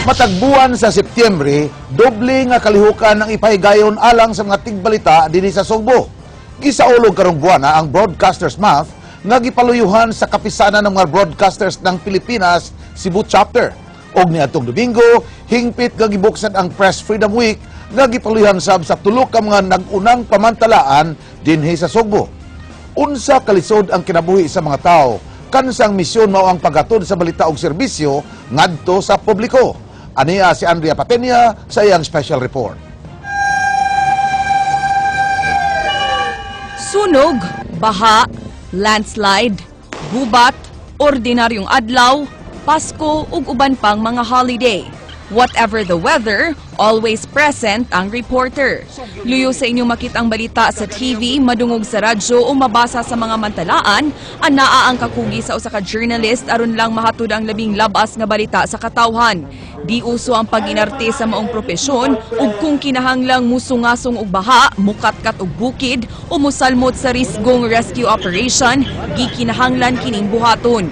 Matag buwan sa Setyembre, doble nga kalihukan ang ipahigayon alang sa mga tigbalita dinhi sa Sugbo. Gisaulog karong buwana ang Broadcasters Month nga gipaluyuhan sa kapisanan ng mga broadcasters ng Pilipinas, Cebu Chapter. Og niadtong Domingo, hingpit nga gibuksan ang Press Freedom Week nga gipaluyuhan sab sa tulo ka mga nag-unang pamantalaan dinhi sa Sugbo. Unsa kalisod ang kinabuhi sa mga tao kansang misyon mao ang paghatod sa balita og serbisyo ngadto sa publiko? Ania si Andrea Patenia sa iyang special report. Sunog, baha, landslide, gubat, ordinaryong adlaw, Pasko ug uban pang mga holiday. Whatever the weather, always present ang reporter. Luyo sa inyong makita ang balita sa TV, madungog sa radyo o mabasa sa mga mantalaan, anaa ang kakugi sa usa ka journalist aron lang mahatod ang labing labas nga balita sa katawhan. Di uso ang pag-inarte sa maong propesyon ug kung kinahanglang musungasong og baha, mukatkat og bukid o musalmot sa risgong rescue operation, gikinahanglan kining buhaton.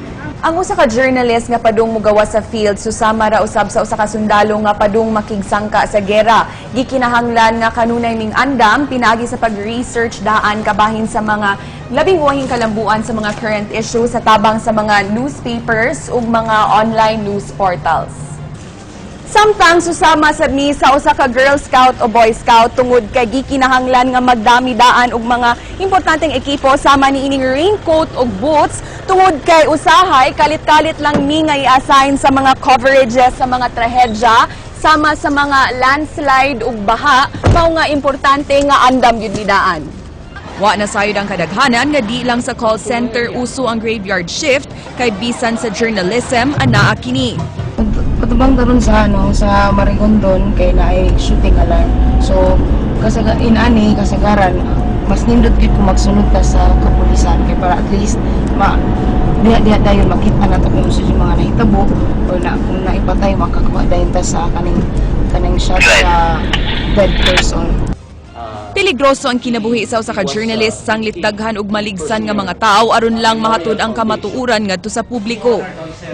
Ang usa ka journalist nga padung mugawa sa field susama ra usab sa usa ka sundalo nga padung makigsangka sa gera. Gikinahanglan nga kanunay ming andam pinaagi sa pag-research daan kabahin sa mga labing uwahing kalambuan sa mga current issues sa tabang sa mga newspapers ug mga online news portals. Samtang susama sa mi sa usa ka Girl Scout o Boy Scout tungod kay gikinahanglan nga magdami daan og mga importanteng ekipo sama niining raincoat ug boots tungod kay usahay kalit-kalit lang mi nga i-assign sa mga coverages sa mga trahedya sama sa mga landslide ug baha, mao nga importante nga andam gyud ni daan. Wa na sayod ang kadaghanan nga di lang sa call center uso ang graveyard shift kay bisan sa journalism anaa kini. Patubang daron sa ano sa Marigondon kay naay shooting alarm. So kasaga inani kasagaran mas nindot gyud kung magsunod ta sa kapulisan kay para at least ma diha diha dayon makita nato kung unsa yung mga nahitabo or na kung naipatay, makakuha dayon ta sa kaning kaning shot sa dead person. Peligroso ang kinabuhi sa usa ka journalist sanglit daghan og maligsan nga mga tawo aron lang mahatod ang kamatuoran ngadto sa publiko.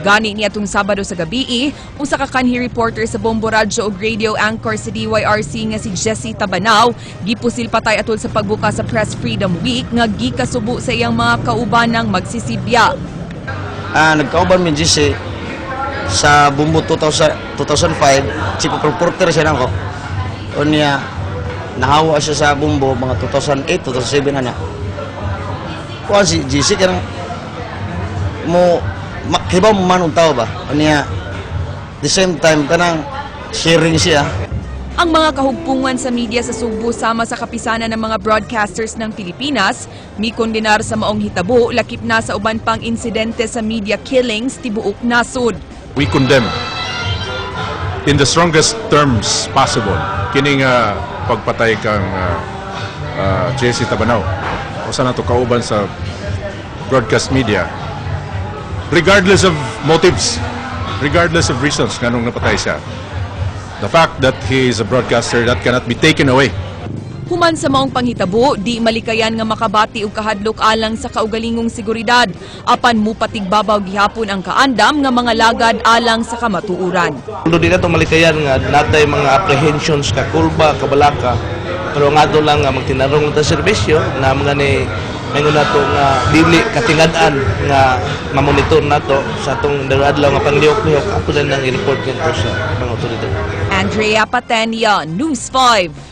Gani niadtong Sabado sa gabii, usa ka kanhi reporter sa Bombo Radyo ug radio anchor sa DYRC nga si Jesse Tabanao gipusil patay atol sa pagbuka sa Press Freedom Week nga gikasubo sa iyang mga kaubanang magsisibya. Nagkauban mi GC sa Bombo 2000, 2005, chief of reporter siya nako. Unya nahawa siya sa Bombo mga 2008, 2007 na na. Kuan si GC kanang mo kibaw mo man og tao ba. Unya the same time kanang sharing siya. Ang mga kahugpungan sa media sa Sugbo sama sa kapisanan ng mga broadcasters ng Pilipinas, mikondenar sa maong hitabo lakip na sa uban pang insidente sa media killings tibuok nasod. We condemn in the strongest terms possible kining pagpatay kang Jesse Tabanao, usa nato kauban sa broadcast media, regardless of motives, regardless of reasons nganong napatay siya. The fact that he is a broadcaster, that cannot be taken away. Human sa maong panghitabo, di malikayan nga makabati og kahadlok alang sa kaugalingong seguridad. Apan mupatigbabaw gihapon ang kaandam nga mga lagad alang sa kamatuoran. Although di na ito malikayan nga natay mga apprehensions, kakulba, kabalaka, pero nga ato lang nga magtinarong ta serbisyo na mga ni maingon nato nga dili katingad-an nga mamonitor nato sa atong adlaw nga panglihok-lihok, ato lang nang i-report ngadto sa mga otoridad. Andrea Patenia, News 5.